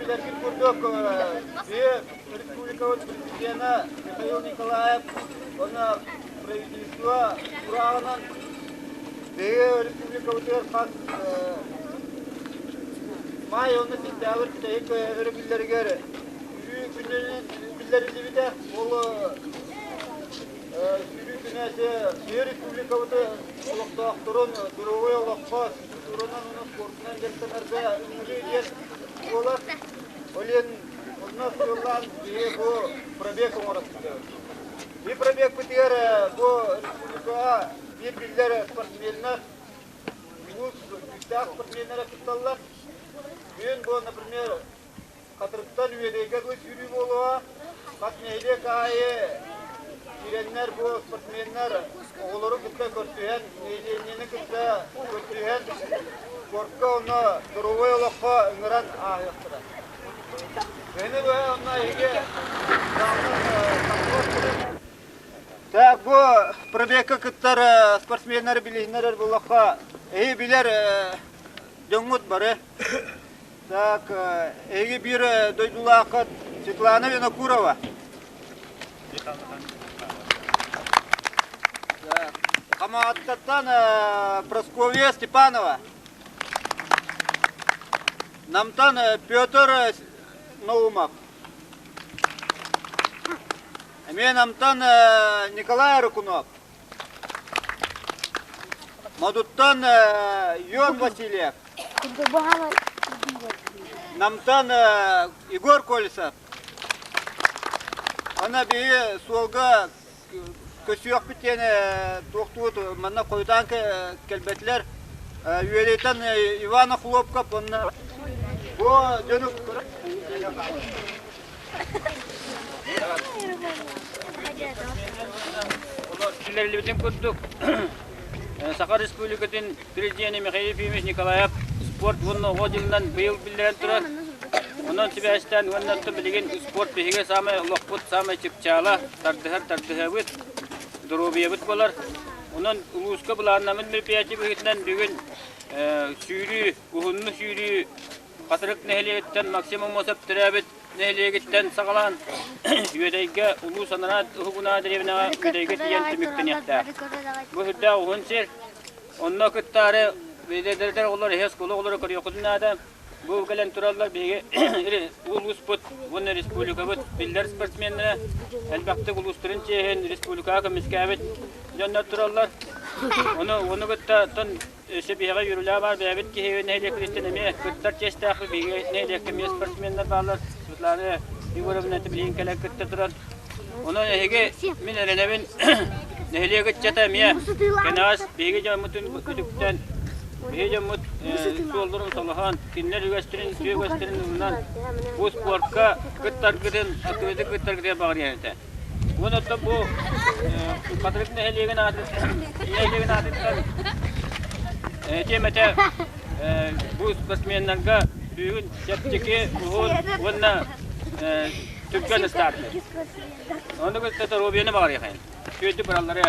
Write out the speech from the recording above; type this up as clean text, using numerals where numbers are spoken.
билэргит курдук, биһи республикабыт президена Михаил Николаев уонна правительство урааҕынан биһиги республикабытыгар хас маай уонна сентябрь бүтэһик өрөбүллэригэр сүүрүү күнүнэн биллэриллибитэ. Ол сүүрүү күнэ биһи республикабыты олохтоохторун доруобай олоххо физкультуранан уонна спордунан дьарыктанарга ыҥырыы диэн буолар. Ол иһин онно сыаллаан биһи бу пробег оҥоро сылдьабыт. Бу пробегпытыгар бу республикаҕа биир биллэр спортсменнар, улуус күүстээх спортсменнара кытталлар. Бүгүн бу, например, Хатырыктан Үөдэйгэ дылы сүүрүү буолуоҕа. Хас нэһилиэк аайы киирэннэр бу спортсменнар оҕолору кытта көрсүһэн, нэһилиэнньэни кытта көрсүһэн, спортка уонна доруобай олоххо ыҥыран ааһыахтара. Кыһыны быһа онно эһиги Так, бу пробегка кыттар спортсменнары билиһиннэрэр буоллахха, эһи билэр дьоҥҥут бары. Так, эһиги биир дойдулааххыт Светлана Винокурова. Хамаҕаттаттан Прасковья Степанова. Намтан Петр Наумов. Эмиэ Намтан Николай Рыкунов. Модуттан Ион Васильев. Намтан Егор Колесов. Ана биһи суолга көсүөхпүт диэн туохтуут манна хойутаан кэлбэтилэр. Үөдэйтэн Иван Охлопков уонна бу дьону Биллэриллибитин курдук, Саха Республикатын Президенэ Михаил Ефимович Николаев спорт уонна оҕо дьылынан быйыл биллэрэн турар. Онон сибээстээн уонна билигин спорт биһиги саамай олохпут саамай чыпчаала, тардыһар тардыһабыт, доруобуйабыт буолар. Онон улууска былааннаммыт мероприятие быһыытынан бүгүн сүүрүү, уһунну сүүрүү Хатырык нэһилиэгиттэн Максим Аммосов төрөөбүт нэһилиэгиттэн саҕалаан Үөдэйгэ улуус анараа уһугунаа дэриэбинэҕэ Үөдэйгэ тиийэн түмүктэниэхтээх. Бу сүрдээх уһун сир. Онно кыттаары бэйдэрдэр оҕолор эһэ оскуола оҕолоро көрүөххүтүн наада. Бу кэлэн тураллар биһиги улууспут уонна республикабыт биллэр спортсменнара элбэхтик улуустарын чиэһин республикаҕа көмүскээбит дьоннор тураллар. Ону ону кытта Өссө биһиэхэ үөрүүлээх баар бэйэбит киһи нэһилиэкпититтэн эмиэ кыттар чиэстээхпит. Биһиги нэһилиэккэ эмиэ спортсменнар бааллар. Светлана Егоровна билигин кэлэн кытта турар. Онон эһиги мин эрэнэбин нэһилиэк ыччата эмиэ кэнэҕэс биһиги дьоммутун үтүктэн биһиги дьоммут суолларын солоһон кинилэр үгэстэрин үтүө үгэстэрин ылынан бу спортка кыттаргытын активистык кыттаргытыгар баҕарыам этэ. Уон оттон бу Хатырык нэһилиэгин аатын нэһилиэгин аатыттан этиэм этэ бу спортсменнарга бүгүн чэпчэки, уһун уонна түргэн ыстаартар. Ону кытта доруобуйаны баҕарыахайын. Үчүгэйдик бараллары.